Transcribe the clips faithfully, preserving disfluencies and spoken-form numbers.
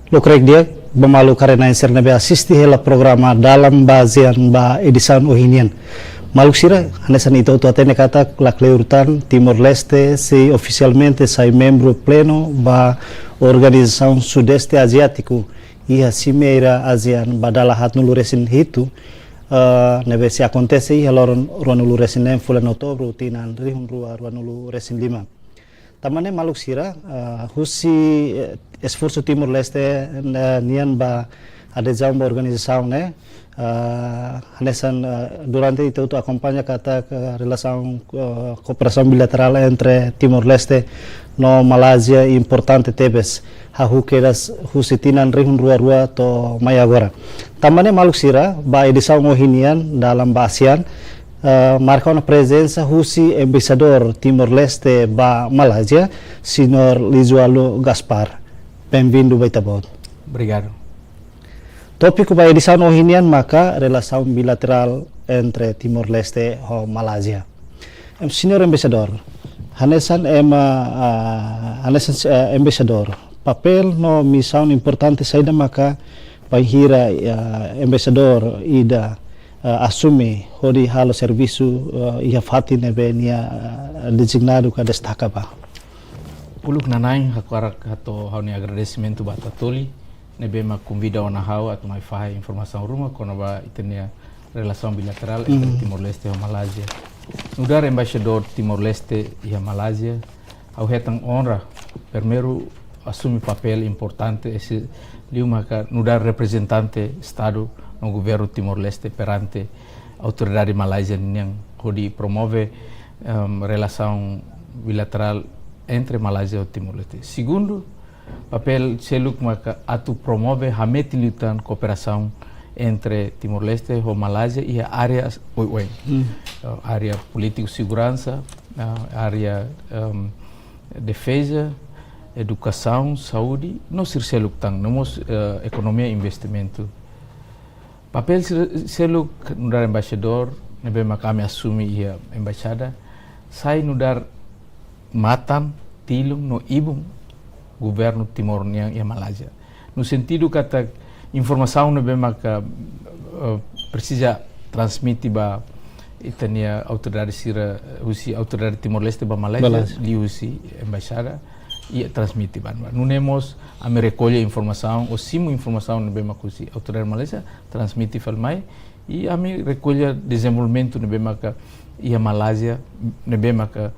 Lokraik di'ak ba maluk haree-na'in sira ne'ebé asiste hela programa Dalan ba ASEAN ba edisaun ohin nian. Maluk sira, hanesan ita hotu hatene katak lakleur tan, Timor-Leste sei ofisialmente sai membru plenu ba organizasaun Sudeste Aziátiku iha simeira ASEAN ba dala haatnulu resin hitu, eh, ne'ebé sei akontese iha loron ruanulu resin neen fulan Outubru tinan rihun rua ruanulu resin lima. Tanba ne'e maluk sira, eh, husi, eh, esforsu Timor-Leste, eh, nian ba adezaun ba organizasaun ne'e, eh, hanesan, eh, durante ita hotu akompaña katak, eh, relasaun, eh, kooperasaun bilaterál entre Timor-Leste no Malázia importante tebes, hahú kedas husi tinan rihun rua rua to'o mai agora. Tanba ne'e maluk sira, ba edisaun ohin nian Dalan ba ASEAN, eh, marka ona prezensa husi Embaixadór Timor-Leste ba Malázia, Señór Lizualo Gaspar. Benvindu ba Ita-Boot. Obrigadu. Tópiku ba edisaun ohin nian maka relasaun bilaterál entre Timor-Leste ho Malázia. Em, Señór Embaixadór, hanesan ema, ah, hanesan, eh, Embaixadór, papél no misaun importante saida maka bainhira, eh, Embaixadór ida, eh, asume hodi halo servisu, eh, iha fatin ne'ebé nia, eh, dezignadu ka destaka ba? Uluk nanain hakarak hato'o ha'u-nia agradesimentu ba Tatoli, ne'ebé mak konvida ona ha'u atu mai fahe informasaun ruma kona-ba ita-nia relasaun bilaterál entre Timor-Leste ho Malázia. Nu'udar Embaixadór Timor-Leste iha Malázia, ha'u hetan onra, primeiru, asume papél importante, esse liu maka nu'udar reprezentante Estadu no Governu Timor-Leste perante autoridade Malázia nian hodi promove, em, relasaun bilaterál entre Malázia ho Timor-Leste. Segundu, papél seluk maka atu promove hametin liután kooperasaun entre Timor-Leste ho Malázia iha área oioin. Eh, área polítiku seguransa, eh, área, em, defeza, edukasaun, saúde, no sira seluk tan, no mós, eh, ekonomia investimentu. Papél sira seluk nu'udar embaixadór ne'ebé maka ami asume iha embaixada, sai nu'udar matan, tilun no ibun Governu Timor nian iha Malázia. No sentidu katak informasaun ne'ebé maka, eh, presiza transmite ba ita-nia autoridade sira, husi autoridade Timor-Leste ba Malázia, Malázia, liuhusi embaixada, i transmite ba, ba. Nune'e mós ami rekolla informasaun, ou simu informasaun ne'ebé mak husi autoridade Malázia, transmite fali mai, i ami rekolla dezenvolvimentu ne'ebé maka iha Malázia, ne'ebé maka,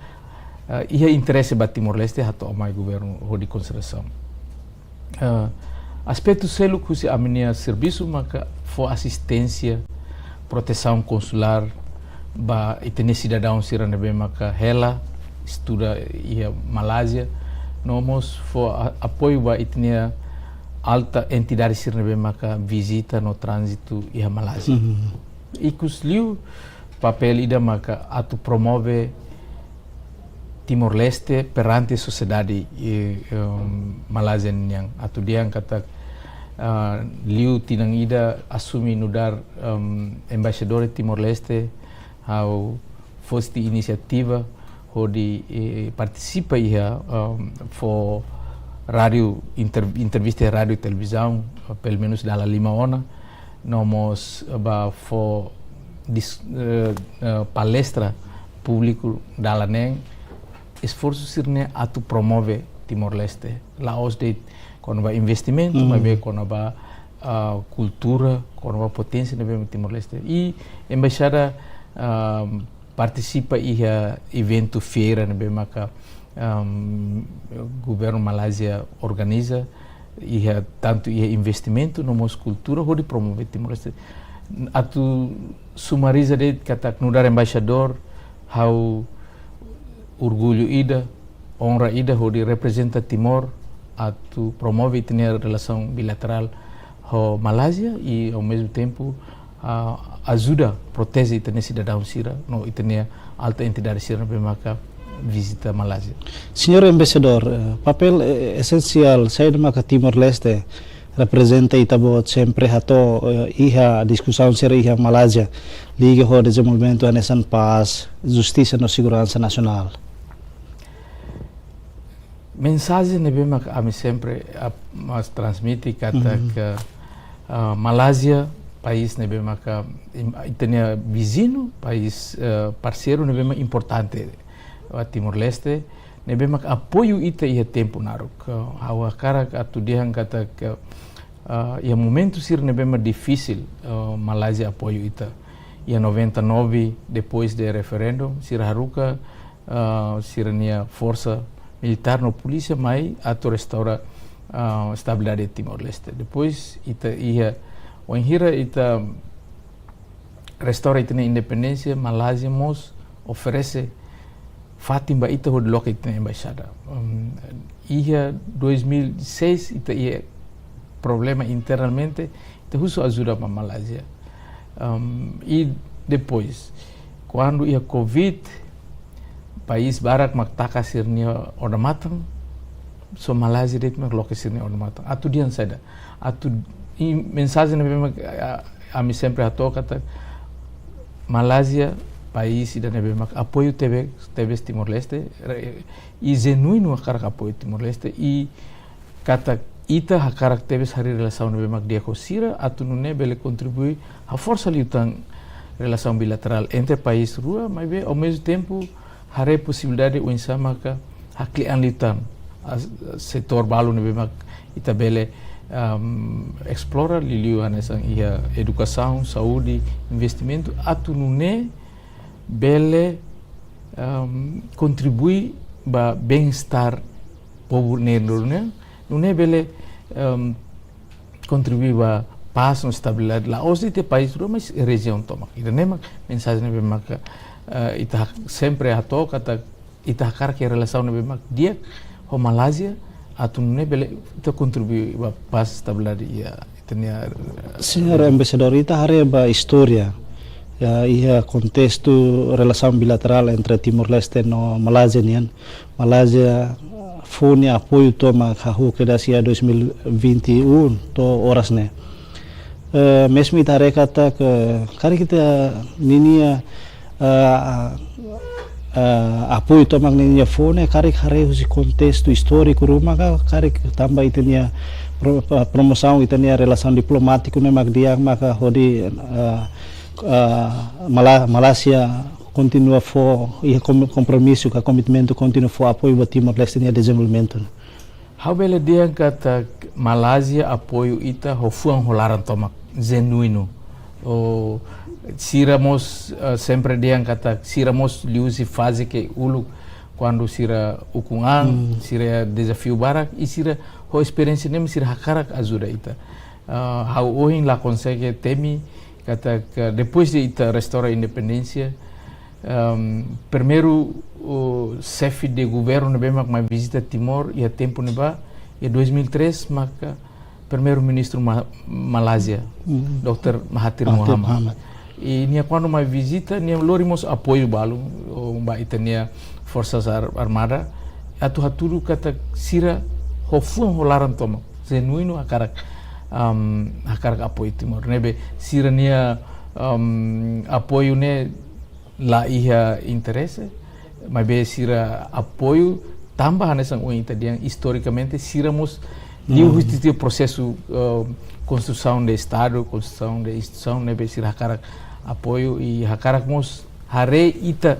eh, iha interese ba Timor-Leste hato'o mai governu hodi konsiderasaun. Eh, aspetu seluk husi ami-nia servisu maka fó asisténsia, protesaun konsulár ba ita-nia sidadaun sira ne'ebé maka hela estuda iha Malázia, no mós fó a-, apoiu ba ita-nia alta entidade sira ne'ebé maka vizita no tránzitu iha Malázia. Ikusliu, papél ida maka atu promove Timor-Leste perante sosiedade, eh, em, Malázia nian. Atu dehan katak, ah, liu tinan ida asume nu'udar, em, embaixadór Timor-Leste, ha'u foti inisiativa hodi, eh, partisipa iha, em, fó rádiu, inter-, entrevista iha rádiu televizaun, eh, pelumenus dala lima ona, no mós ba fó dis-, eh, eh, palestra públiku dala neen, esforsu sira-ne'e atu promove Timor-Leste. La'ós de'it kona-ba investimentu, maibé kona-ba, ah, kultura, kona-ba poténsia ne'ebé Timor-Leste. I embaixada, ah, partisipa iha eventu feira ne'ebé maka, em, governu Malázia organiza, iha tantu iha investimentu no mós kultura hodi promove Timor-Leste. Atu sumariza de'it katak nu'udar embaixadór, ha'u orgullu ida, onra ida hodi reprezenta Timor atu promove ita-nia relasaun bilaterál ho Malázia i, ao mesmo tempo, ah, ajuda proteje ita-nia sidadaun sira no ita-nia alta entidade sira ne'ebé maka vizita Malázia. Señór Embaixadór, eh, papél, eh, esensiál saida maka Timor-Leste reprezenta Ita-Boot sempre hato'o, eh, iha diskusaun sira iha Malázia, liga ho dezenvolvimentu hanesan pás, justisa no seguransa nasionál? Mensajen ne'ebé mak ami sempre, ah, mas transmite katak, Mhm. ah, Malázia, país ne'ebé maka im-, ita-nia viziñu, país, ah, parseiru ne'ebé mak importante ba Timor-Leste, ne'ebé mak apoiu ita iha tempu naruk. Ah, ha'u hakarak atu dehan katak, ah, iha momentu sira ne'ebé mak difisil, ah, Malázia apoiu ita. Iha noventa e nove, depois de referendum, sira haruka, ah, sira-nia forsa militár no polísia mai atu restaura, ah, estabilidade Timor-Leste. Depois, ita iha, wainhira ita restaura ita-nia independénsia, Malázia mós oferese fatin ba ita hodi loke ita-nia embaixada. Hum, iha dois mil e seis, ita iha problema internamente, ita husu ajuda ba Malázia. Hum, i depois, kuandu iha covid, país barak mak taka sira-nia odamatan, só Malázia de'it mak loke sira-nia odamatan. Atu dehan saida? Atu, i mensajen ne'ebé mak, ah, ami sempre hato'o katak Malázia, país ida ne'ebé mak apoiu tebes, tebes Timor-Leste, re-, i jenuínu hakarak apoiu Timor-Leste, i katak ita hakarak tebes harii relasaun ne'ebé mak di'ak ho sira, atu nune'e bele kontribui haforsa liután relasaun bilaterál entre país rua, maibé ao mesmo tempo haree posibilidade oinsá maka hakle'an liután, ah, setór balu ne'ebé mak ita bele, ahm, esplora, liuliu hanesan iha edukasaun, saúde, investimentu, atu nune'e bele, ahm, kontribui ba bem-estar povu ne'e duni, nune'e bele, ahm, kontribui ba pás no estabilidade, la'ós de'it iha país rua, mas rejiaun tomak. Ida-ne'e mak mensajen ne'ebé maka, eh, ita hak-, sempre hato'o katak ita hakarak iha relasaun ne'ebé mak di'ak ho Malázia, atu nune'e bele ita kontribui ba pás, estabilidade iha ita-nia, eh, Señór Embaixadór, ita haree ba istória, ya, iha kontestu relasaun bilaterál entre Timor-Leste no Malázia nian, Malázia fó nia apoiu tomak hahú kedas iha dois mil e vinte e um to'o oras ne'e. Eh, mezmu ita haree katak, karik ita ninia, eh, eh, apoiu tomak ninia fó ne'e, karik haree husi kontestu istóriku ruma ka, karik tanba ita-nia pro-, pa-, promosaun ita-nia relasaun diplomátiku ne'e mak di'ak maka hodi, eh, eh, Mala-, Malázia kontinua fó, iha kom-, kompromisu ka komitmentu kontinua fó apoiu ba Timor-Leste nia dezenvolvimentu. Ha'u bele dehan katak Malázia apoiu ita ho fuan ho laran tomak, jenuínu. O, sira mós, eh, sempre dehan katak sira mós liuhusi faze ke uluk kuandu sira ukun an, Hmm. sira dezafiu barak, i sira ho esperiénsia ne'e sira hakarak ajuda ita. Ah, ha'u ohin la konsege temi katak depois de ita restaura independénsia, ehm, primeiru, o, xefe de governu ne'ebé mak mai vizita Timor iha tempu ne'ebá, iha dois mil e três, maka Primeiru-Ministru Ma-, Malázia, Mhm. Doktor Mahathir Mahathir Mohamad. Mohamad. I nia kuandu mai vizita, nia lori mós apoiu balu, o, ba ita-nia Forsas Ar-, Armada, atu hatudu katak sira ho fuan ho laran tomak, jenuínu hakarak, am, hakarak apoiu Timor. Ne'ebé sira-nia, am, apoiu ne'e la iha interese, maibé sira apoiu tanba hanesan ohin ita dehan istorikamente sira mós liuhusi Hmm. tiha prosesu, eh, konstrusaun de Estadu, konstrusaun de instituisaun ne'ebé sira hakarak apoiu i hakarak mós haree ita,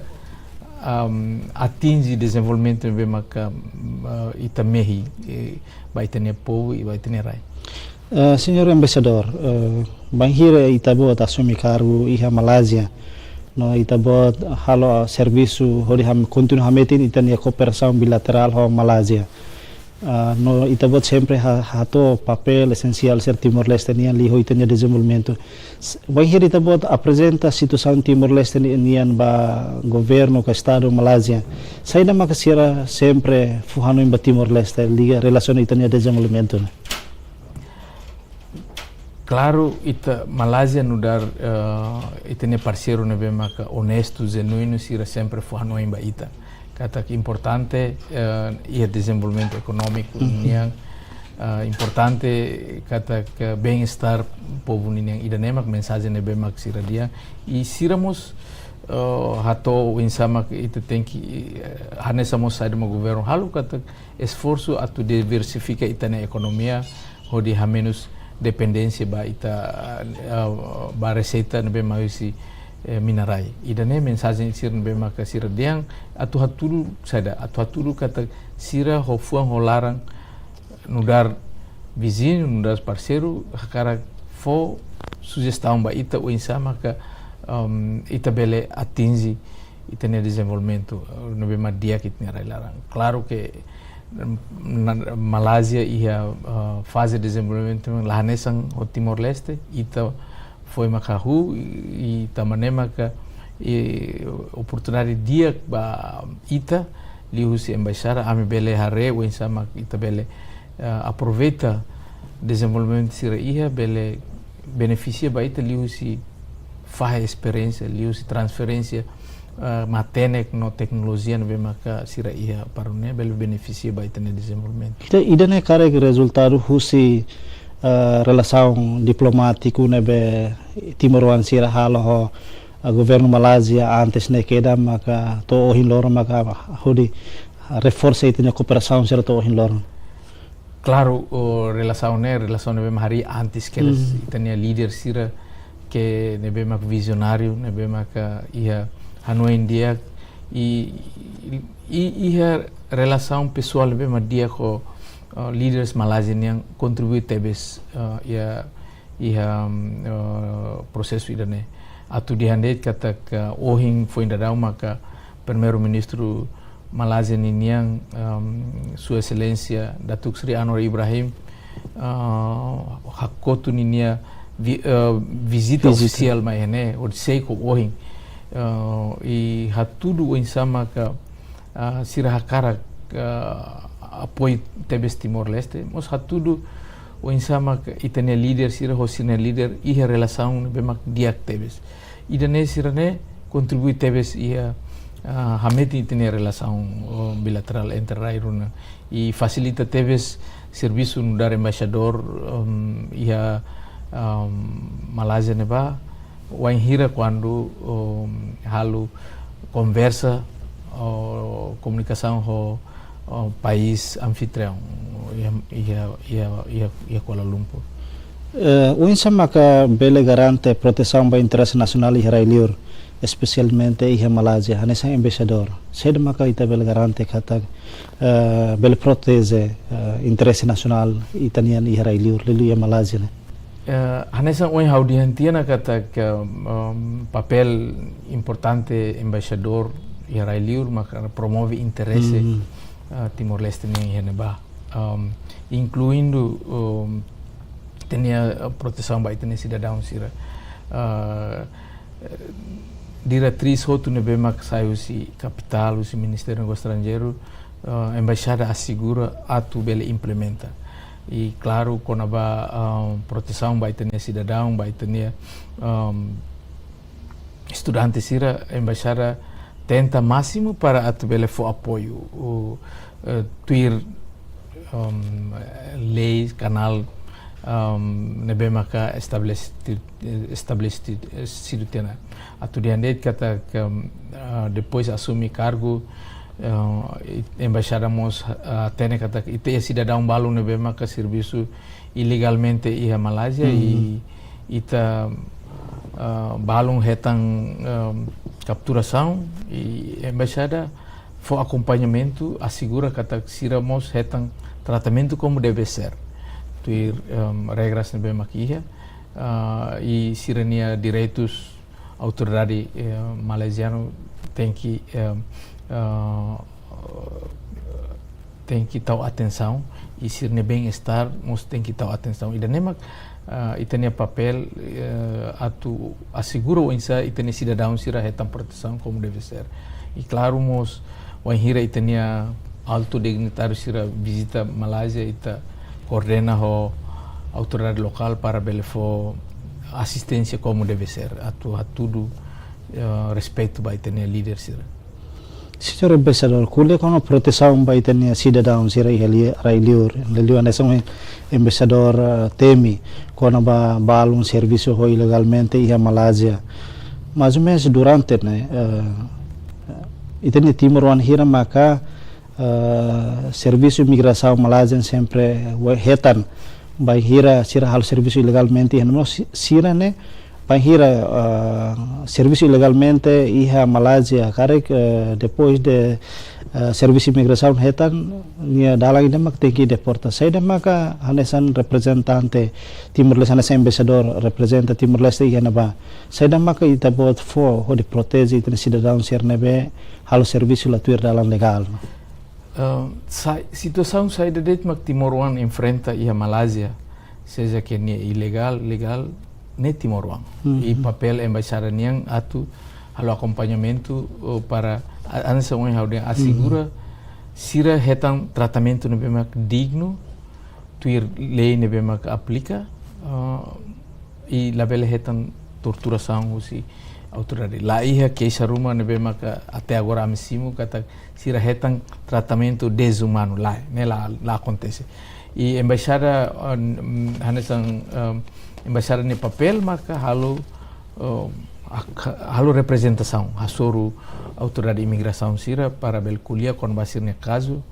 am, atinje dezenvolvimentu ne'ebé maka, eh, ita mehi, eh, ba ita-nia povu i ba ita-nia rai. Eh, Señór Embaixadór, eh, bainhira ita-boot asume kargu iha Malázia, no ita-boot halo servisu hodi ham-, kontinua hametin ita-nia kooperasaun bilaterál ho Malázia. Ah, no ita-boot sempre ha-, hato'o papél esensiál sira Timor-Leste nian liuhusi ita-nia dezenvolvimentu. S-, bainhira ita-boot aprezenta situasaun Timor-Leste ni-, nian ba governu ka Estadu Malázia, saida maka sira sempre fó hanoin ba Timor-Leste liga relasiona ita-nia dezenvolvimentu ne'e? Klaru, ita Malázia nu'udar, eh, ita-nia parseiru ne'ebé maka onestu, jenuínu, sira sempre fó hanoin ba ita katak importante, eh, iha dezenvolvimentu ekonómiku Mhm. nian, eh, importante katak bem-estar povu nian, ida-ne'e mak mensajen ne'ebé mak sira dehan, i sira mós eh, hato'o oinsá mak ita tenke, eh, hanesan mós saida mak governu halo katak esforsu atu diversifika ita-nia ekonomia, hodi hamenus dependénsia ba ita, eh, ba reseita ne'ebé mai husi, eh, mina-rai. Ida-ne'e mensajen sira ne'ebé maka sira dehan atu hatudu saida, atu hatudu katak sira ho fuan ho laran nu'udar viziñu, nu'udar parseiru, hakarak fó sujestaun ba ita oinsá maka, em, ita bele atinje ita-nia dezenvolvimentu, eh, ne'ebé mak di'ak iha ita-nia rai-laran. Klaru ke, em, na, Malázia iha, eh, faze dezenvolvimentu la hanesan ho Timor-Leste, ita foin mak hahú, i, i tanba ne'e maka, i, oportunidade di'ak ba ita, liuhusi embaixada, ami bele haree oinsá mak ita bele, eh, aproveita dezenvolvimentu sira iha, bele benefisia ba ita liuhusi fahe esperiénsia, liuhusi transferénsia, eh, matenek no teknolojia ne'ebé maka sira iha para nune'e bele benefisia ba ita-nia dezenvolvimentu. Ida, ida-ne'e karik rezultadu husi, eh, relasaun diplomátiku ne'ebé timoroan sira halo ho, eh, governu Malázia antes ne'e kedas maka to'o ohin loron maka hodi reforsa ita-nia kooperasaun sira to'o ohin loron. Klaru, o relasaun ne'e, relasaun ne'ebé mak harii antes kedas, mm, ita-nia líder sira ke ne'ebé mak vizionáriu, ne'ebé maka iha hanoin di'ak, i, i, i iha relasaun pesoál ne'ebé mak di'ak ho, uh, líderes Malázia nian kontribui tebes, uh, iha, iha, um, uh, prosesu ida-ne'e. Atu dehan de'it katak, uh, ohin foin daudaun maka Primeiru-Ministru Malázia ninian, em, Sua Exelénsia Datuk Seri Anwar Ibrahim, ah, hakotu ninia vi-, eh, vizita, vizita ofisiál mai iha ne'e, hodi sei ho ohin. Eh, i hatudu oinsá maka, ah, sira hakarak, ah, apoiu tebes Timor-Leste, mós hatudu oinsá maka ita-nia líder sira ho sira-nia líder iha relasaun ne'ebé mak di'ak tebes. Ida-ne'e sira-ne'e kontribui tebes iha, ah, hametin ita-nia relasaun, oh, bilaterál entre rai rua ne'e. I fasilita tebes servisu nu'udar embaixadór, em, iha, em, Malázia ne'ebá, wainhira kuandu, em, halo konversa, oh, komunikasaun ho, oh, país anfitriaun, iha, iha, iha, iha, iha Kuala Lumpur. Eh, oinsá maka bele garante protesaun ba interese nasionál iha rai-liur, espesialmente iha Malázia, hanesan embaixadór? Saida maka ita bele garante katak, eh, bele proteje, eh, interese nasionál ita-nian iha rai-liur, liuliu iha Malázia ne'e? Eh, hanesan ohin ha'u dehan tiha ona katak, em, papél importante embaixadór iha rai-liur maka promove interese, mm, eh, Timor-Leste nian iha ne'ebá. Em, inkluindu, em, ita-nia, eh, protesaun ba ita-nia sidadaun sira. Eh, diretriz hotu ne'ebé mak sai husi kapitál, husi Ministériu Negósiu Estranjeiru, eh, embaixada asegura atu bele implementa. I klaru, kona-ba, em, protesaun ba ita-nia sidadaun, ba ita-nia, em, estudante sira, embaixada tenta másimu para atu bele fó apoiu, o, eh, tuir, em, lei, kanál, em, ne'ebé maka estabelesidu, estabelesidu tiha ona. Atu dehan de'it katak, em, ah, depois asume kargu, eh, i embaixada mós, ah, hatene katak ita iha sidadaun balun ne'ebé maka servisu ilegalmente iha Malázia, hmm, i ita, ah, balun hetan, ah, kapturasaun, i embaixada fó akompañamentu, asegura katak sira mós hetan tratamentu como deve ser. Tuir, em, regras ne'ebé mak iha, ah, i sira-nia direitus autoridade, eh, malazianu tenke, eh, eh, tenke tau atensaun, i sira-nia bem-estar mós tenke tau atensaun. Ida-ne'e mak, eh, ita-nia papél, eh, atu asegura oinsá ita-nia sidadaun sira hetan protesaun como deve ser. I klaru mós, wainhira ita-nia altu dignitáriu sira vizita Malázia, ita koordena ho autoridade lokál para bele fó asisténsia como deve ser, atu hatudu, eh, respeitu ba ita-nia líder sira. Señór Embaixadór, ko'alia kona-ba protesaun ba ita-nia sidadaun sira iha li-, rai-liur, liuliu hanesan Embaixadór, eh, temi kona-ba balun servisu ho ilegalmente iha Malázia. Mais ou menus durante ne'e, eh, ita-nia timoroan hira maka, eh, servisu imigrasaun Malázia sempre hetan bainhira sira halo servisu ilegalmente iha ne'ebá, si-, sira ne'e bainhira, eh, servisu ilegalmente iha Malázia, karik, eh, depois de, eh, servisu imigrasaun hetan, nia dalan ida mak tenke deporta. Saida maka hanesan reprezentante Timor-Leste, hanesan embaixadór reprezenta Timor-Leste iha ne'ebá, saida maka ita-boot fó hodi proteje ita-nia sidadaun sira ne'ebé halo servisu la tuir dalan legál? Eh, sa-, situasaun saida de'it mak timoroan enfrenta iha Malázia, seja ke nia ilegál, legál, ne'e timoroan. Mhm. I papél embaixada nian atu halo akompañamentu, oh, para a-, hanesan ohin ha'u dehan, asegura, mhm, sira hetan tratamentu ne'ebé mak dignu, tuir lei ne'ebé mak aplika, eh, i labele hetan torturasaun husi autoridade. La iha keixa ruma ne'ebé maka até agora ami simu katak sira hetan tratamentu dezumanu, lae, ne'e la, la akontese. I embaixada, eh, mm, hanesan, eh, embaixada nia papél maka halo, eh, ak-, halo reprezentasaun, hasoru autoridade imigrasaun sira para bele ko'alia kona-ba sira-nia kazu,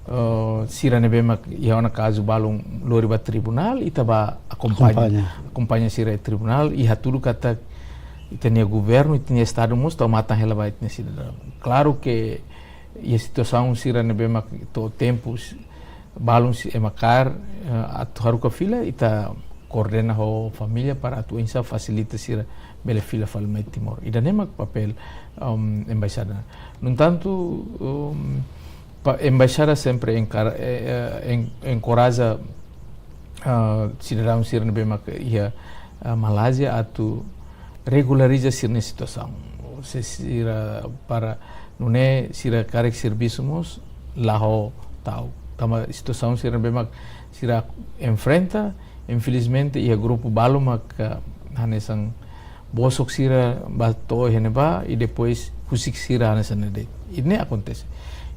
eh, sira ne'ebé mak iha ona kazu balun lori ba tribunál, ita bá akompaña. Akompaña. Akompaña sira iha tribunál, i hatudu katak ita-nia governu, ita-nia estadu mós tau matan hela ba ita-nia sidadaun. Klaru ke iha situasaun sira ne'ebé mak to'o tempu s-, balun sei ema kaer, eh, atu haruka fila, ita koordena ho família para atu oinsá fasilita sira bele fila fali mai Timor. Ida-ne'e mak papél, um, embaixada. No entantu, um, pa-, embaixada sempre enkara-, eh, eh, en-, enkoraja, ah, sidadaun sira ne'ebé mak iha, ah, Malázia atu regulariza sira-nia situasaun. Se sira para nune'e sira karik servisu mós la ho ta'uk. Tanba situasaun sira ne'ebé mak sira enfrenta, infelizmente, iha grupu balu mak, ah, hanesan bosok sira bá to'o iha ne'ebá, i depois husik sira hanesan ne'e de'it. I ne'e akontese.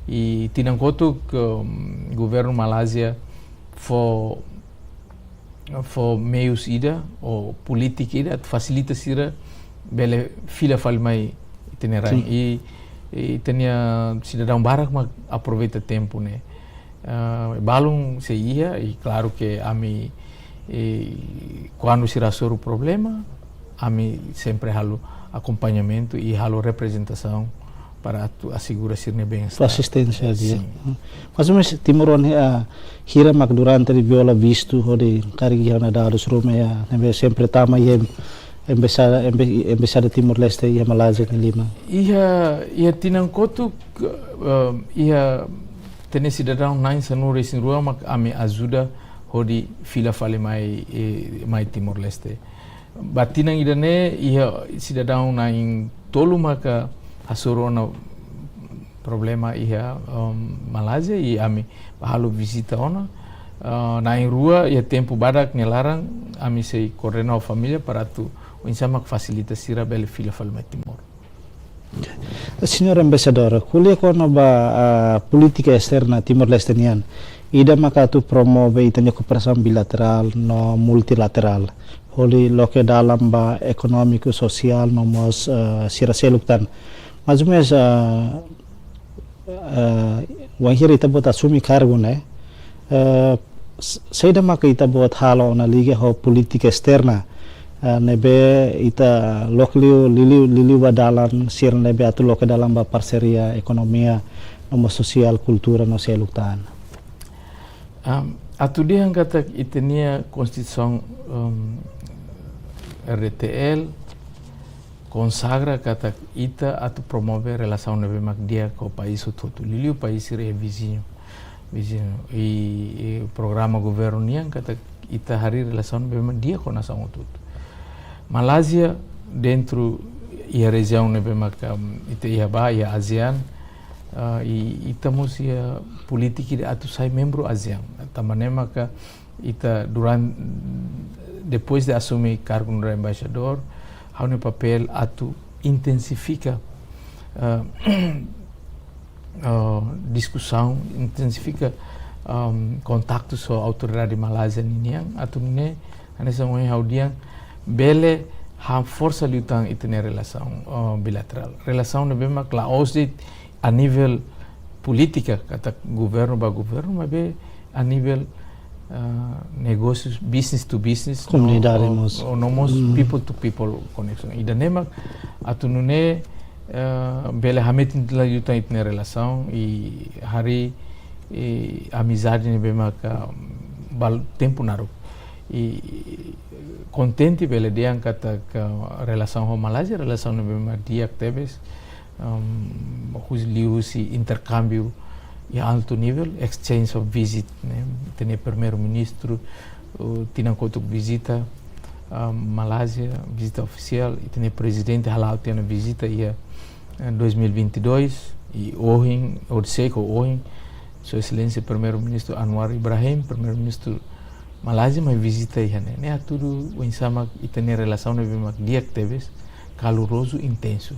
I tinan kotuk, um, governu Malázia fó, fó meius ida, ou polítika ida, atu fasilita sira bele fila fali mai ita-nia rain. Sin. I, i ita-nia sidadaun barak mak aproveita tempu ne'e. Ah, balun sei iha, i klaru ke ami, eh, kuandu sira hasoru problema, ami sempre halo akompañamentu i halo reprezentasaun para atu asegura sira-nia bem-estar. Asisténsia di'ak. Sin. Mais ou menus timoroan, ah, hira mak durante ne'e viola vistu hodi karik iha ona dadus ruma, ah, ne'ebé sempre tama iha embaixada, emba-, embaixada Timor-Leste iha Malázia nia liman? Iha, iha tinan kotuk, eh, iha ita-nia sidadaun na'in sanulu-resin-rua mak ami ajuda hodi fila fali mai, eh, mai Timor-Leste. Ba tinan ida-ne'e iha sidadaun na'in-tolu maka hasoru ona problema iha, um, Malázia, i ami bá halo vizita ona. Uh, na'in-rua iha tempu badak nia laran ami sei koordena ho família para atu oinsá mak fasilita sira bele fila fali mai Timor. Señór Embaixadór, ko'alia kona-ba, ah, polítika esterna Timor-Leste nian, ida maka atu promove ita-nia kooperasaun bilaterál no multilaterál, hodi loke dalan ba ekonómiku, sosiál no mós, ah, sira seluk tan. Mais ou menus, ah, ah, wainhira ita-boot asume kargu ne'e, eh, s-, saida maka ita-boot halo ona liga ho polítika esterna, eh, ne'ebé ita loke liu, liuliu, liuliu ba dalan sira ne'ebé atu loke dalan ba parseria ekonomia, no mós sosiál, kultura no seluk tan? Am, atu dehan katak ita-nia Konstituisaun, em, R D T L konsagra katak ita atu promove relasaun ne'ebé mak di'ak ho país hotu-hotu, liuliu país sira viziñu, viziñu. I, i programa governu nian katak ita harii relasaun ne'ebé mak di'ak ho nasaun hotu-hotu. Malázia dentru iha rejiaun ne'ebé maka, um, ita iha ba, iha ASEAN, ah, i ita mós iha polítika ida atu sai membru ASEAN. Tanba ne'e maka ita duran-, depois de asume kargu nu'udar embaixadór, ha'u-nia papél atu intensifika, ah, ah, diskusaun, intensifika, am, kontaktu ho autoridade Malázia ninian, atu nune'e, hanesan ohin ha'u dehan, bele Haforsa liután ita-nia relasaun, eh, bilaterál. Relasaun ne'ebé mak la'ós de'it a nivel polítika, katak governu ba governu, maibé a nivel, eh, negósius, business to business, no, Komunidade o, mós. o no mós Mm. people to people connection. Ida-ne'e mak atu nune'e, eh, bele hametin liután ita-nia relasaun i harii, i amizade ne'ebé mak, ah, bal tempu naruk. I kontente bele dehan katak relasaun ho Malázia, relasaun ne'ebé mak di'ak tebes, um, husi liuhusi interkámbiu iha altu nivel, exchange of visit, ne'e. Ita-nia Primeiru-Ministru, uh, tinan kotuk vizita, um, Malázia, vizita ofisiál, ita-nia Prezidente hala'o tiha ona vizita iha, eh, dois mil e vinte e dois, i ohin, horiseik ho ohin, Sua Exelénsia Primeiru-Ministru Anwar Ibrahim, Primeiru-Ministru Malázia, mai vizita iha ne'e. Ne'e hatudu oinsá mak ita-nia relasaun ne'ebé mak di'ak tebes, kalurozu, intensu.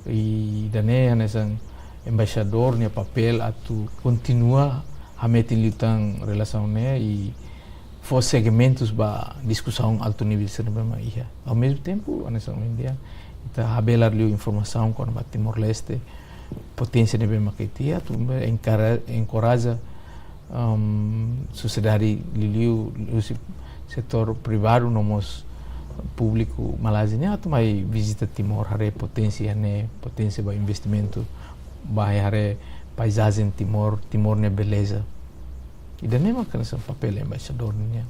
I ida-ne'e hanesan embaixadór nia papél atu kontinua hametin liután relasaun ne'e i fó segmentus ba diskusaun altu nivel sira ne'ebé mak iha. Ao mesmo tempo, hanesan ohin dehan, ita habelar liu informasaun kona-ba Timor-Leste, poténsia ne'ebé mak ita iha, atu encara-, enkoraja, um, sosiedade liuliu, liuhusi setór privadu no mós públiku Malázia nian atu mai vizita Timor, haree poténsia ne'e, poténsia ba investimentu, ba haree paizajen Timor, Timor nia beleza. Ida-ne'e mak hanesan papél embaixadór nian.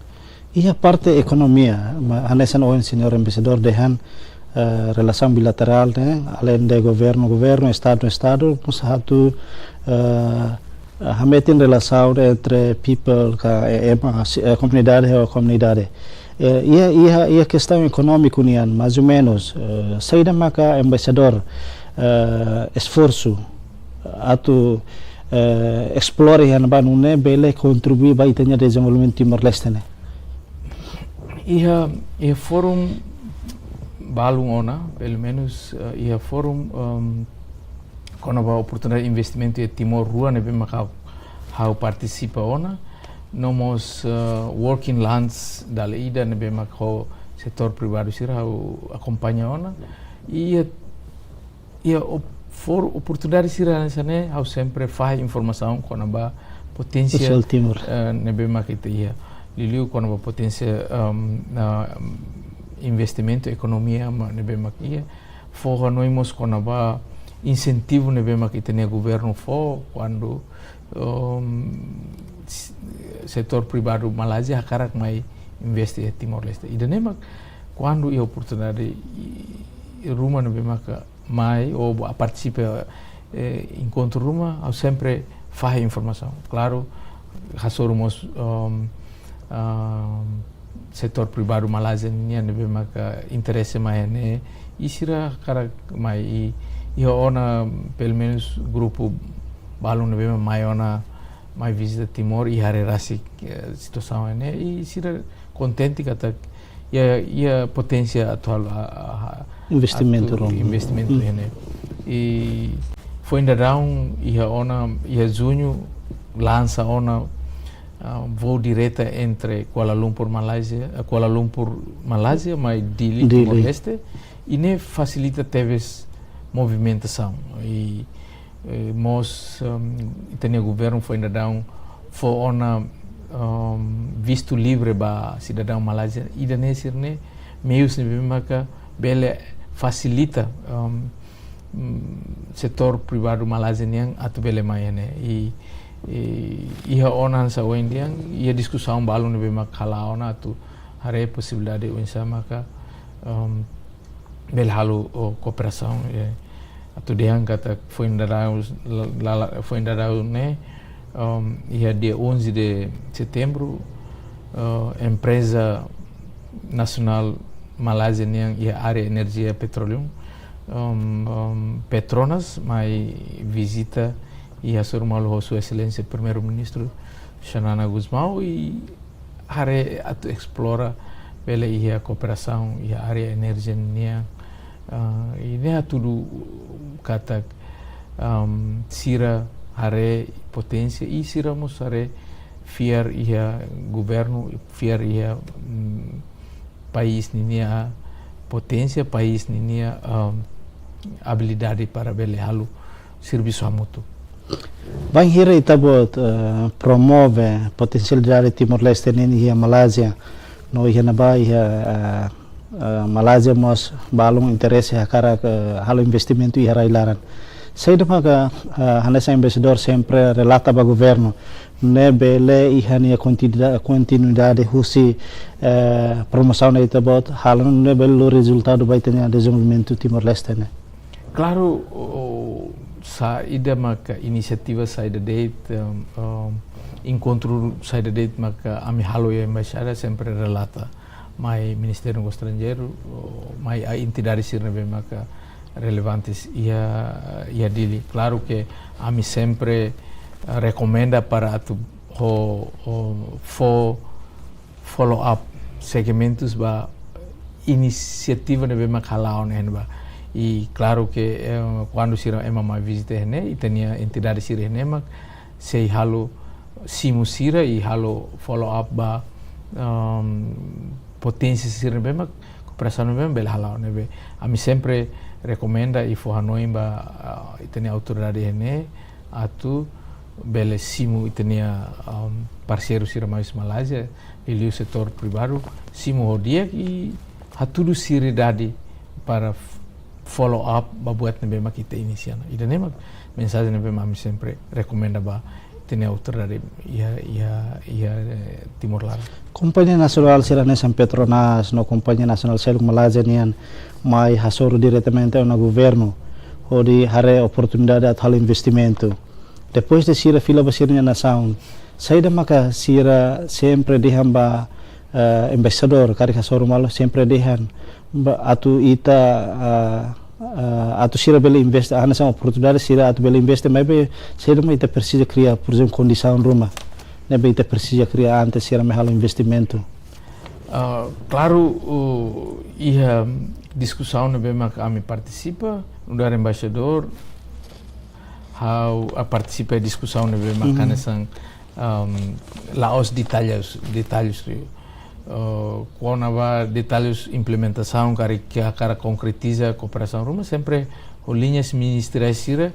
Iha parte ekonomia, ma-, hanesan ohin señór embaixadór dehan, eh, relasaun bilaterál ne'e, além de governu, governu, estadu, estadu, mós atu, eh, hametin relasaun entre people ka, eh, ema, si-, eh, komunidade ho komunidade. Eh, iha, iha, iha kestaun ekonómiku nian, mais ou menos, eh, saida maka embaixadór, eh, esforsu atu, eh, esplora iha ne'ebá nune'e bele kontribui ba ita-nia dezenvolvimentu Timor-Leste ne'e. Iha, iha fórum balun ona, pelumenus, eh, iha fórum, em, kona-ba oportunidade investimentu iha Timor rua ne'ebé mak ha'u, ha'u partisipa ona, no mós, eh, working lunch dala ida ne'ebé mak ho setór privadu sira ha'u akompaña ona. Iha, iha op-, fórum oportunidade sira hanesan ne'e, ha'u sempre fahe informasaun kona-ba poténsia, Sosiál Timor. eh, ne'ebé mak ita iha. Liuliu kona-ba poténsia, em, na, em, investimentu, ekonomia, ma, ne'ebé mak iha. Fó hanoin mós kona-ba insentivu ne'ebé mak ita-nia governu fó, kuandu, em, s-, setór privadu Malázia hakarak mai investe iha Timor-Leste. Ida-ne'e mak kuandu iha oportunidade i, i ruma ne'ebé mak mai ou ba partisipa, eh, enkontru ruma, ha'u sempre fahe informasaun. Klaru, hasoru mós, em, em, setór privadu Malázia nian ne'ebé maka interese mai ne'e, i sira hakarak mai i, iha ona pelumenus grupu balun ne'ebé mai ona mai vizita Timor i haree rasik, eh, situasaun ne'e, i sira kontente katak iha, iha poténsia atu halo, a, a, a, Investimentu atu ruma. investimentu Hmm. ne'e. I foin daudaun iha ona, iha juñu lansa ona, ah, voo direta entre Kuala Lumpur, Malázia, eh, Kuala Lumpur, Malázia, mai Dili, Dili. Timor-Leste, i ne'e fasilita tebes movimentasaun. I, eh, mós, em, ita-nia governu foin daudaun fó ona, em, vistu livre ba sidadaun Malázia, ida-ne'e sira-ne'e meius ne'ebé maka bele fasilita, em, mm, setór privadu Malázia nian atu bele mai ne'e. I, i, iha ona hanesan ohin dehan, iha diskusaun balun ne'ebé mak hala'o ona atu haree posibilidade oinsá maka, em, bele halo, o, kooperasaun, eh, atu dehan katak foin daudaun, la, la, la, foin daudaun ne'e, em, iha dia onze de setembro, eh, empreza nasionál Malázia nian iha área enerjia petróleu, em, em, Petronas, mai vizita i hasoru malu ho Sua Exelénsia Primeiru-Ministru Xanana Gusmão i haree atu esplora bele iha kooperasaun iha área enerjia nian, ah, i ne'e hatudu katak, am, sira haree poténsia i sira mós haree fiar iha governu, fiar iha, mm, país ninia, poténsia, país ninia, um, abilidade para bele halo servisu hamutuk. Bainhira ita-boot, eh, promove potensialidade Timor-Leste nian iha Malázia, no iha ne'ebá iha, eh, eh, Malázia mós balun interese hakarak, eh, halo investimentu iha rai-laran. Saida maka, eh, hanesan embaixadór sempre relata ba governu, ne'e bele iha nia kontinua-, kontinuidade husi, eh, promosaun ne'e ita-boot halo, ne'e bele lori rezultadu ba ita-nia dezenvolvimentu Timor-Leste ne'e? Klaru, o, saida maka inisiativa saida de'it, em, em, enkontru saida de'it maka ami halo iha embaixada sempre relata mai Ministériu Negósiu Estranjeiru, o, mai a entidade sira ne'ebé maka relevantes iha, iha Dili. Klaru ke ami sempre, eh, rekomenda para atu ho, ho fó follow up, segmentus ba inisiativa ne'ebé mak hala'o ne'e ba. I klaru ke, eh, kuandu sira ema mai vizita iha ne'e, ita-nia entidade sira iha ne'e mak sei halo simu sira i halo follow up ba, em, poténsia sira ne'ebé mak kooperasaun ne'ebé mak bele hala'o ne'ebé. Ami sempre rekomenda i fó hanoin ba, ah, ita-nia autoridade iha ne'e atu bele simu ita-nia, em, parseiru sira mai husi Malázia, liuliu setór privadu, simu ho di'ak i hatudu seriedade para f-, follow up ba buat ne'ebé mak ita inisia ona. Ida-ne'e mak mensajen ne'ebé mak ami sempre rekomenda ba ita-nia autoridade iha, iha, iha, eh, Timor laran. Kompañia nasionál sira hanesan Petronas no kompañia nasionál seluk Malázia nian mai hasoru diretamente ona governu hodi haree oportunidade atu halo investimentu. Depois de sira fila ba sira-nia nasaun, saida maka sira sempre dehan ba, eh, embaixadór, karik hasoru malu sempre dehan ba atu ita, eh, eh, atu sira bele investe, hanesan oportunidade sira atu bele investe, maibé saida mak ita presiza kria, por ezemplu, kondisaun ruma ne'ebé ita presiza kria antes sira mai halo investimentu? Ah, klaru, o, iha diskusaun ne'ebé mak ami partisipa, nu'udar embaixadór, ha'u, ah, partisipa diskusaun ne'ebé mak Mhm. hanesan, um, la'ós detalles, detalles liu. Uh, kona-ba detalles implementasaun, karik hakarak konkretiza kooperasaun ruma, sempre ho liñas ministeriais sira,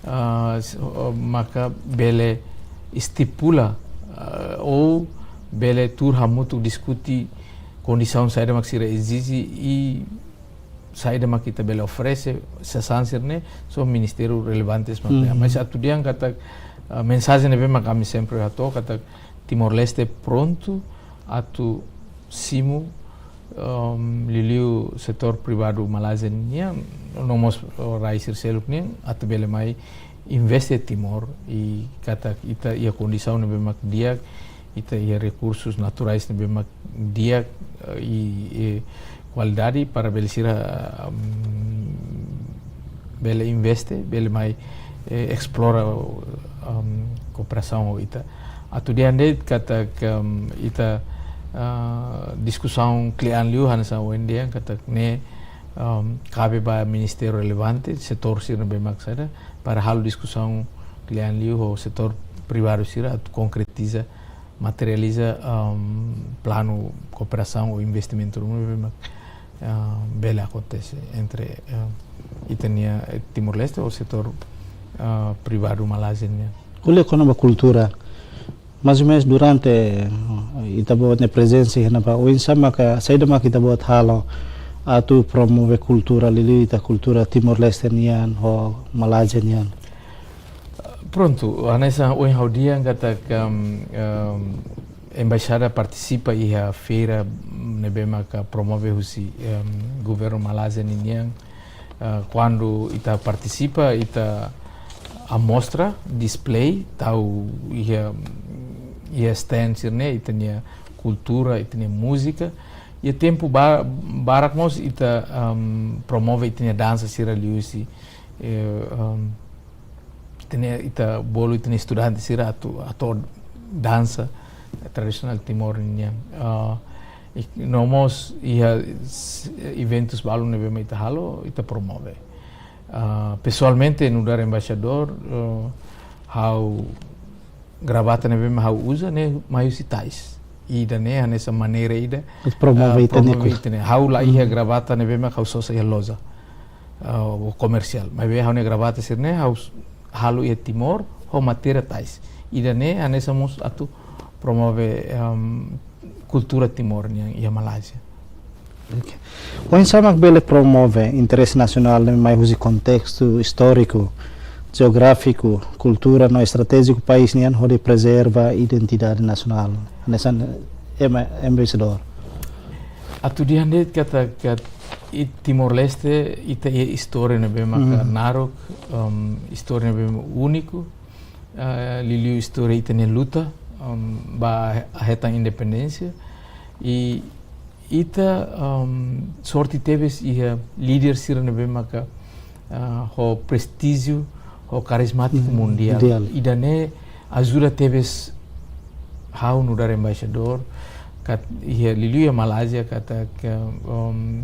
ah, s-, oh, maka bele estipula, ah, ou bele tuur hamutuk diskute kondisaun saida mak sira ezije i saida mak ita bele oferese, sasán sira-ne'e, só ministériu relevantes mak Mhm. Mas atu dehan katak, ah, mensajen ne'ebé mak ami sempre hato'o katak Timor-Leste prontu atu simu, um, liuliu setór privadu Malázia nian, no mós, uh, rai sira seluk nian, atu bele mai investe Timor, i katak ita iha kondisaun ne'ebé mak di'ak, ita iha rekursus naturais ne'ebé mak di'ak, eh, i, eh, kualidade para bele sira, um, bele investe, bele mai, eh, esplora, um, kooperasaun ho ita. Atu dehan de'it katak, um, ita, ah, diskusaun kle'an liu hanesan ohin dehan katak ne'e, um, kabe ba ministériu relevante, setór sira ne'ebé mak saida, para halo diskusaun kle'an liu ho setór privadu sira atu konkretiza, materializa, um, planu kooperasaun ou investimentu ruma ne'ebé mak, ah, bele akontese entre, ah, ita-nia, eh, Timor-Leste ou setór, ah, privadu Malázia nian. Ko'alia kona-ba kultura, mais ou menus durante, eh, ita-boot nia prezensa iha ne'ebá, oinsá maka, saida maka ita-boot halo atu promove kultura, liuliu ita kultura Timor-Leste nian ho Malázia nian? Prontu, hanesan ohin ha'u dehan katak, um, um, embaixada partisipa iha feira ne'ebé maka promove husi, um, governu Malázia ninian. Uh, kuandu ita partisipa, ita amostra, display, tau iha, iha stand sira-ne'e, ita-nia kultura, ita-nia múzika. Iha tempu ba-, barak mós ita, um, promove ita-nia dansa sira liuhusi, eh, um, ita-nia, ita bolu ita-nia estudante sira atu, atu dansa tradisionál Timor nian. Ah, i no mós iha s-, eventus balun ne'ebé mak ita halo, ita promove. Ah, pesoalmente, nu'udar embaixadór, eh, ha'u gravata ne'ebé mak ha'u uza ne'e mai husi tais. ida-ne'e hanesan maneira ida, promove, ah, ita-nia promove kul- ita-nia. Ha'u la iha gravata ne'ebé mak ha'u sosa iha loja, ah, ou komersiál. Maibé ha'u-nia gravata sira-ne'e ha'u s-, halo iha Timor, ho matéria tais. Ida-ne'e hanesan mós atu promove, em, kultura Timor nian iha Malázia. Ok. Oinsá mak bele promove interese nasionál ne'e mai husi kontestu istóriku, jeográfiku, kultura no estratéjiku país nian hodi prezerva identidade nasionál? Hanesan ema embaixadór. Atu dehan de'it katak, katak iha Timor-Leste ita iha istória ne'ebé maka naruk, em, istória ne'ebé úniku, eh, liuliu istória ita-nia luta, em, ba hetan independénsia. I ita, em, sorte tebes iha líder sira ne'ebé maka, ah, ho prestíjiu, ho karizmátiku mundiál. Mundiál. Ida-ne'e ajuda tebes ha'u nu'udar embaixadór, kat-, iha liuliu iha Malázia katak, em,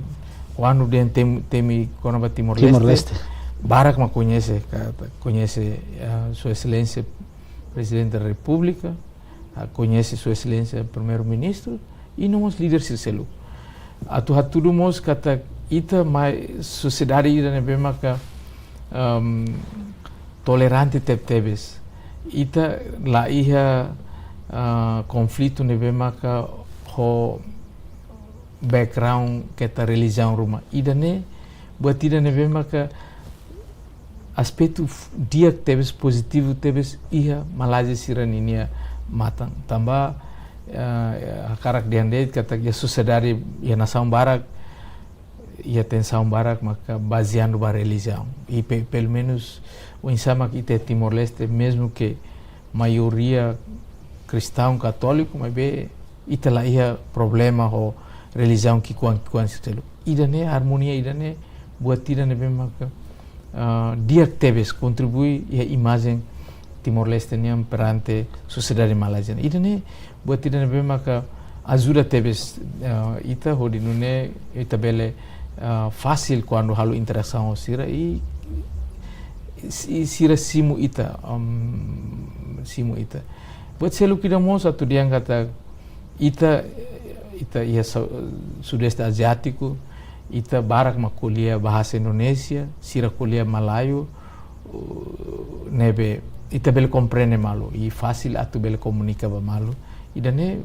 kuandu dehan tem-, temi kona-ba Timor-Leste, Timor-Leste, barak mak koñese, katak koñese, ah, Sua Exelénsia Prezidente da Repúblika, ah, koñese Sua Exelénsia Primeiru-Ministru, i no mós líder sira seluk. Atu hatudu mós katak ita mai sosiedade ida ne'ebé maka, em, tolerante tebetebes. Ita la iha, ah, konflitu ne'ebé maka ho background keta relijiaun ruma. Ida-ne'e buat ida ne'ebé maka aspetu f-, di'ak tebes, pozitivu tebes iha Malázia sira ninia matan. Tanba, eh, hakarak dehan de'it katak iha sosiedade, iha nasaun barak, iha tensaun barak maka bazeia ba relijiaun. I pe-, pelumenus oinsá mak ita Timor-Leste, mezmu ke maioria kristaun katóliku, maibé ita la iha problema ho relijiaun ki'ikoan-ki'ikoan sira seluk. Ida-ne'e, armonia ida-ne'e buat ida ne'ebé maka, ah, di'ak tebes, kontribui iha imajen Timor-Leste nian perante sosiedade Malázia. Ida-ne'e buat ida ne'ebé maka ajuda tebes, ah, ita hodi nune'e ita bele, ah, fasil kuandu halo interasaun ho sira i, i sira simu ita, em, simu ita. Buat seluk ida mós atu dehan katak ita, ita iha Su-, Sudeste Aziátiku, ita barak mak ko'alia bahasa Indonézia, sira ko'alia Malayu, uh, ne'ebé ita bele komprende malu, i fasil atu bele komunika ba malu. Ida-ne'e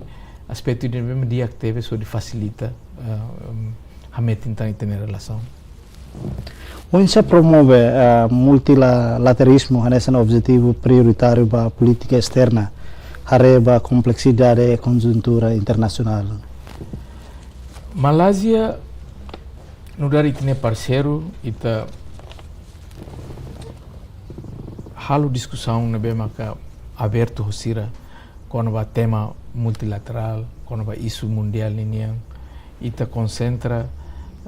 aspetu ida ne'ebé di'ak tebes hodi fasilita, eh, em, hametin tan ita-nia relasaun. Oinsá promove, eh, multilateralizmu hanesan objetivu prioritáriu ba polítika esterna, haree ba kompleksidade konjuntura internasionál? Malázia nu'udar ita-nia parseiru, ita halo diskusaun ne'ebé maka abertu ho sira, kona-ba tema multilaterál, kona-ba isu mundiál ninian. Ita konsentra,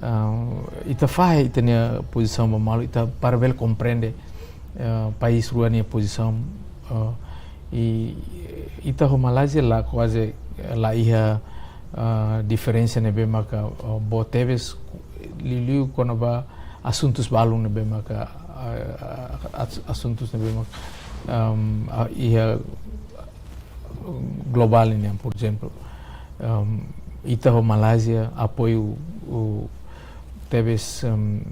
ah, ita fahe ita-nia pozisaun ba malu, ita para bele komprende, ah, país rua nia pozisaun, ah, i ita ho Malázia la kuaze, la iha, ah, diferensa ne'ebé maka, ah, boot tebes, liuliu kona-ba asuntus balun ne'ebé maka, ah, as-, asuntus ne'ebé maka, am, ah, iha globál nian, por ezemplu. Am, ita ho Malázia apoiu, uh, tebes, am,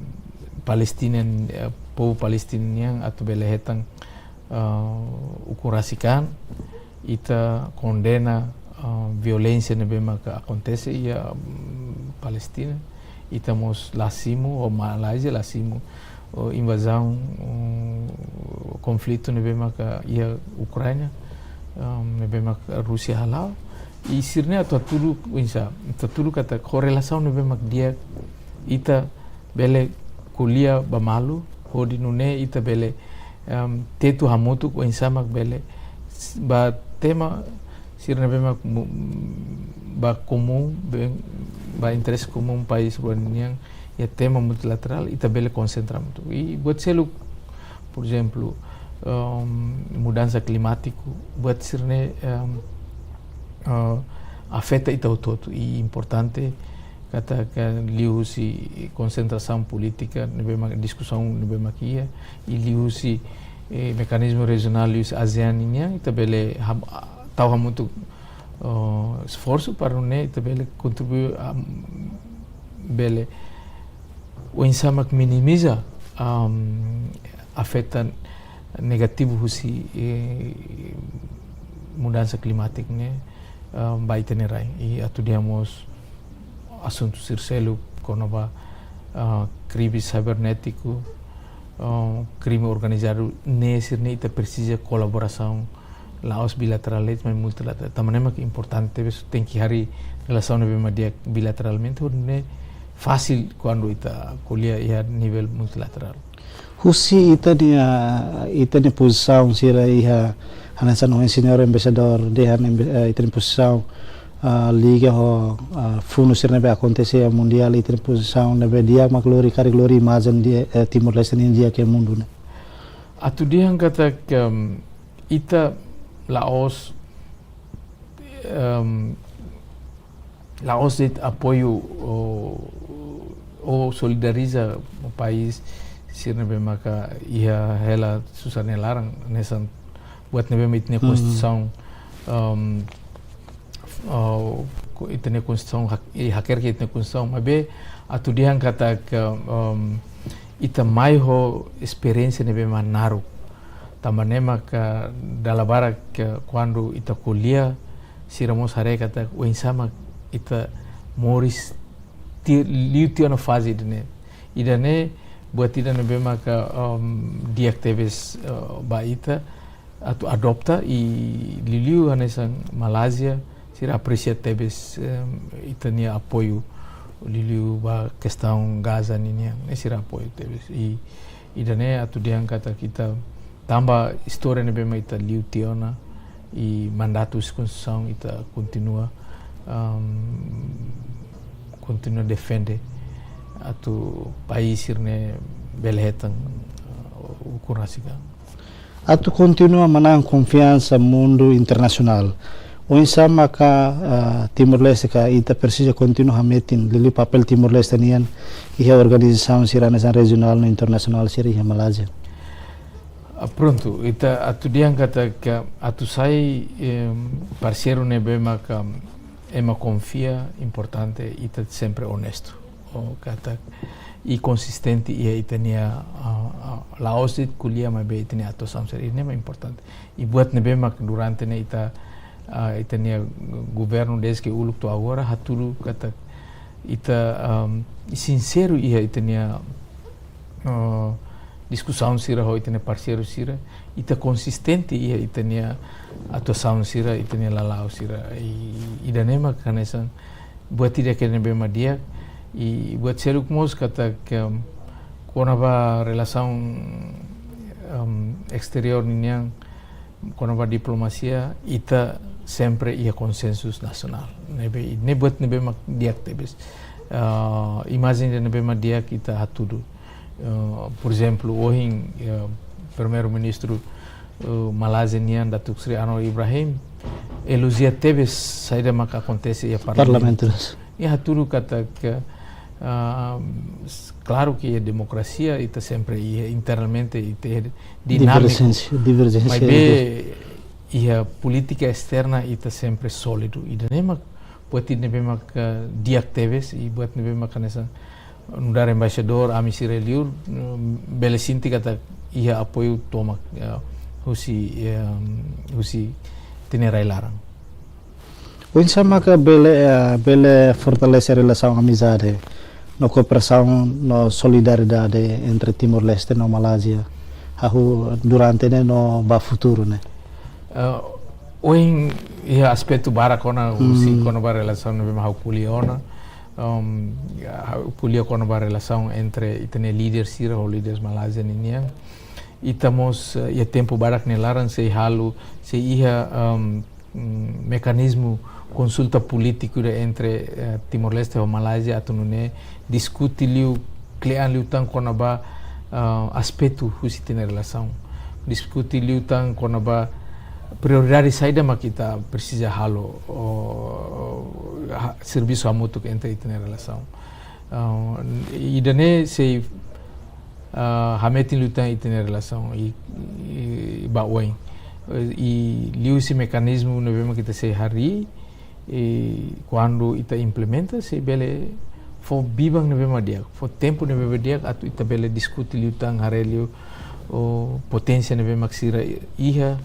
Palestina, eh, povu Palestina nian atu bele hetan, ah, ukun rasik an. Ita kondena, ah, violénsia ne'ebé maka akontese iha, mm, Palestina. Ita mós la simu, ou Malázia la simu, ou invazaun, mm, konflitu ne'ebé maka iha Ukraina, ah, ne'ebé maka Rúsia hala'o. I sira-ne'e atu hatudu, oinsá, atu hatudu katak ho relasaun ne'ebé mak di'ak, ita bele ko'alia ba malu, hodi nune'e ita bele, em, tetu hamutuk oinsá mak bele s-, ba tema sira ne'ebé mak mu-, ba komún, be-, ba interese komún país rua nian, iha tema multilaterál, ita bele konsentra hamutuk. I buat seluk, por ezemplu, em, mudansa klimátiku, buat sira-ne'e, em, eh, afeta ita hotu-hotu. I importante katak liuhusi konsentrasaun polítika ne'ebé mak, diskusaun ne'ebé mak iha, i liuhusi, eh, mekanizmu rejionál liuhusi ASEAN nian, ita bele ham-, tau hamutuk esforsu para nune'e ita bele kontribui, bele oinsá mak minimiza afeta negativu husi mudansa klimátika ne'e ba ita-nia rai. I atu dehan mós asuntu sira seluk kona-ba krime sibernétiku, krime organizadu, ne'e sira-ne'e ita presiza kolaborasaun la'ós bilaterál de'it, maibé multilaterál. Tanba ne'e mak importante, tenke harii relasaun ne'ebé mak di'ak bilateralmente, hodi nune'e fasil kuandu ita ko'alia iha nivel multilaterál. Husi ita-nia, ita-nia pozisaun sira iha, hanesan señór embaixadór dehan, ita-nia pozisaun liga ho fundu sira ne'ebé akontese iha mundiál, ita-nia pozisaun ne'ebé di'ak mak lori, karik lori imajen Timor-Leste nian di'ak iha mundu ne'e. Atu dehan katak ita la'ós la'ós de'it apoiu ou solidariza país sira ne'ebé maka iha hela susar nia laran, hanesan buat ne'ebé mak ita-nia konstituisaun, ita-nia konstituisaun, hakerek iha ita-nia konstituisaun, maibé atu dehan katak ita mai ho esperiénsia ne'ebé mak naruk. Tanba ne'e maka dala barak kuandu ita ko'alia, sira mós haree katak oinsá mak ita moris liu tiha ona faze ida-ne'e. Ida-ne'e buat ida ne'ebé maka di'ak tebes ba ita atu adopta, i liuliu hanesan Malázia, sira apresia tebes ita-nia apoiu, liuliu ba kestaun Gaza ninian, ne'e sira apoiu tebes. I ida-ne'e atu dehan katak ita, tanba istória ne'ebé mak ita liu tiha ona, i mandatu husi konstituisaun ita kontinua, kontinua defende atu país sira-ne'e bele hetan ukun rasik. Atu kontinua manán konfiansa mundu internasionál, oinsá maka Timor-Leste ka ita presiza kontinua hametin liuliu papél Timor-Leste nian iha organizasaun sira hanesan rejionál no internasionál sira iha Malázia? Prontu, ita atu dehan katak atu sai parseiru ne'ebé maka ema konfia, importante ita sempre onestu, katak i konsistente iha ita-nia, la'ós de'it ko'alia, maibé ita-nia atuasaun sira, i ne'e mak importante. I buat ne'ebé mak durante ne'e ita, ita-nia governu dezde uluk to'o agora hatudu katak ita sinseru iha ita-nia diskusaun sira ho ita-nia parseiru sira, ita konsistente iha ita-nia atuasaun sira, ita-nia lala'ok sira. I ida-ne'e mak hanesan buat ida ne'ebé mak di'ak, i buat seluk mós katak kona-ba relasaun esteriór ninian, kona-ba diplomasia, ita sempre iha konsensu nasionál. Ne'ebé, ne'e buat ne'ebé mak di'ak tebes. Imajen ne'ebé mak di'ak ita hatudu. Por ezemplu, ohin Primeiru-Ministru Malázia nian, Datuk Seri Anwar Ibrahim, elojia tebes saida mak akontese iha Parlamentu. Parlamentu. I hatudu katak klaru ke iha demokrasia ita sempre iha internamente ita iha dinámika. Diverjénsia, diverjénsia. Maibé iha polítika esterna ita sempre sólidu. Ida-ne'e mak buat ida ne'ebé mak di'ak tebes, i buat ne'ebé mak hanesan nu'udar embaixadór, ami sira liur bele sente katak iha apoiu tomak husi, husi ita-nia rai laran. Oinsá maka bele, bele fortalese relasaun amizade no kooperasaun no solidariedade entre Timor-Leste no Malázia hahú durante ne'e no ba futuru ne'e? Ohin iha aspetu barak ona husi kona-ba relasaun ne'ebé mak ha'u ko'alia ona, ha'u ko'alia kona-ba relasaun entre ita-nia líder sira ho líder Malázia ninian. Ita mós iha tempu barak nia laran sei halo, sei iha mekanizmu konsulta polítiku ida entre Timor-Leste ho Malázia atu nune'e diskute liu, kle'an liután kona-ba aspetu husi ita-nia relasaun. Diskute liután kona-ba prioridade saida mak ita presiza halo, servisu hamutuk entre ita-nia relasaun. Ida-ne'e sei hametin liután ita-nia relasaun i ba oin. I liuhusi mekanizmu ne'ebé mak ita sei harii, I kuandu ita implementa, sei bele fó biban ne'ebé mak di'ak, fó tempu ne'ebé mak di'ak atu ita bele diskute liután, haree liu poténsia ne'ebé mak sira iha,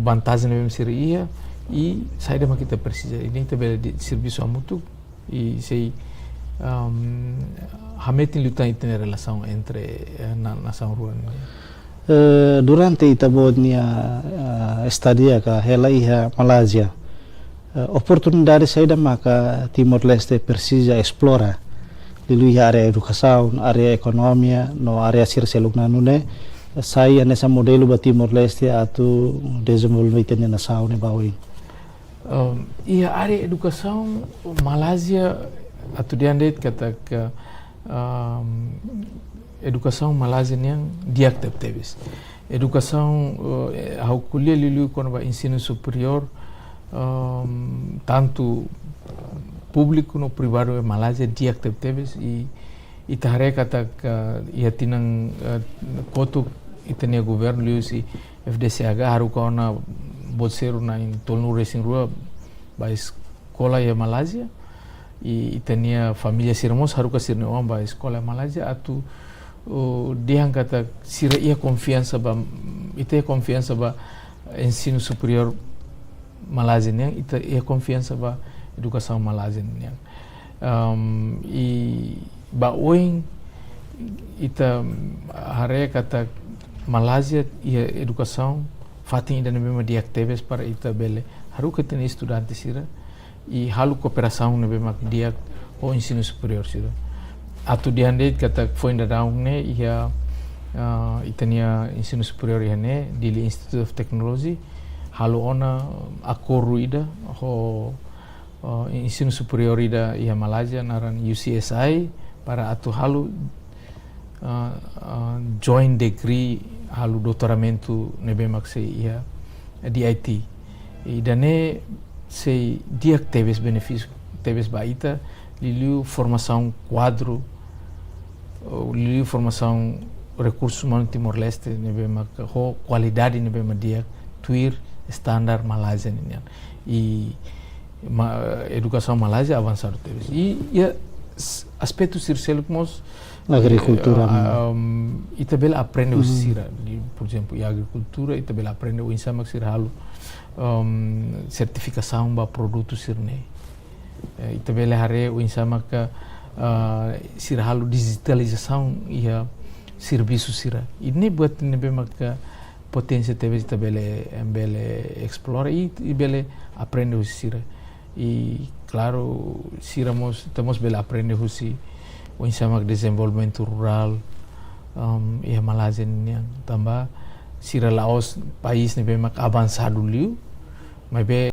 vantajen ne'ebé mak sira iha, i saida mak ita presiza. I ne'e ita bele servisu hamutuk, i sei hametin liután ita-nia relasaun entre nasaun rua nian. Durante ita-boot nia estadia ka hela iha Malázia, oportunidade saida maka Timor-Leste presiza esplora, liuliu iha área edukasaun, área ekonomia no área sira seluk, nune'e sai hanesan modelu ba Timor-Leste atu dezenvolve ita-nia nasaun ne'e ba oin? Iha área edukasaun, Malázia, atu dehan de'it katak edukasaun Malázia nian di'ak tebetebes. Edukasaun, ha'u ko'alia liuliu kona-ba ensinu superiór, tantu públiku no privadu iha Malázia di'ak tebetebes, i ita haree katak iha tinan kotuk ita-nia governu liuhusi F D C H haruka ona boot sira na'in tolunulu-resin-rua ba eskola iha Malázia, i ita-nia família sira mós haruka sira-nia oan ba eskola iha Malázia atu dehan katak sira iha konfiansa ba, ita iha konfiansa ba ensinu superiór Malázia nian, ita iha konfiansa ba edukasaun Malázia nian. I ba oin ita haree katak Malázia iha edukasaun fatin ida ne'ebé mak di'ak tebes para ita bele haruka ita-nia estudante sira i halo kooperasaun ne'ebé mak di'ak ho ensinu superiór sira. Atu dehan de'it katak foin daudaun ne'e iha ita-nia ensinu superiór iha ne'e, Dili Institute of Technology, halo ona akordu ida ho ensinu superiór ida iha Malázia naran U C S I para atu halo joint degree, halo doutoramentu ne'ebé mak sei iha D I T. Ida-ne'e sei di'ak tebes, benefísiu tebes ba ita, liuliu formasaun kuadru, liuliu formasaun rekursu umanu Timor-Leste ne'ebé mak ho kualidade ne'ebé mak di'ak tuir standar Malázia nian. I edukasaun Malázia avansadu tebes. I iha aspetu sira seluk mós, agrikultura, ita bele aprende husi sira. Porezemplu, iha agrikultura ita bele aprende oinsá mak sira halo sertifikasaun ba produtu sira-ne'e. Ita bele haree oinsá maka sira halo dijitalizasaun iha servisu sira. I ne'e buat ne'ebé maka poténsia tebes ita bele, bele esplora i bele aprende husi sira. I klaru, sira mós, ita mós bele aprende husi oinsá mak dezenvolvimentu rurál iha Malázia nian, tanba sira la'ós país ne'ebé mak avansadu liu, maibé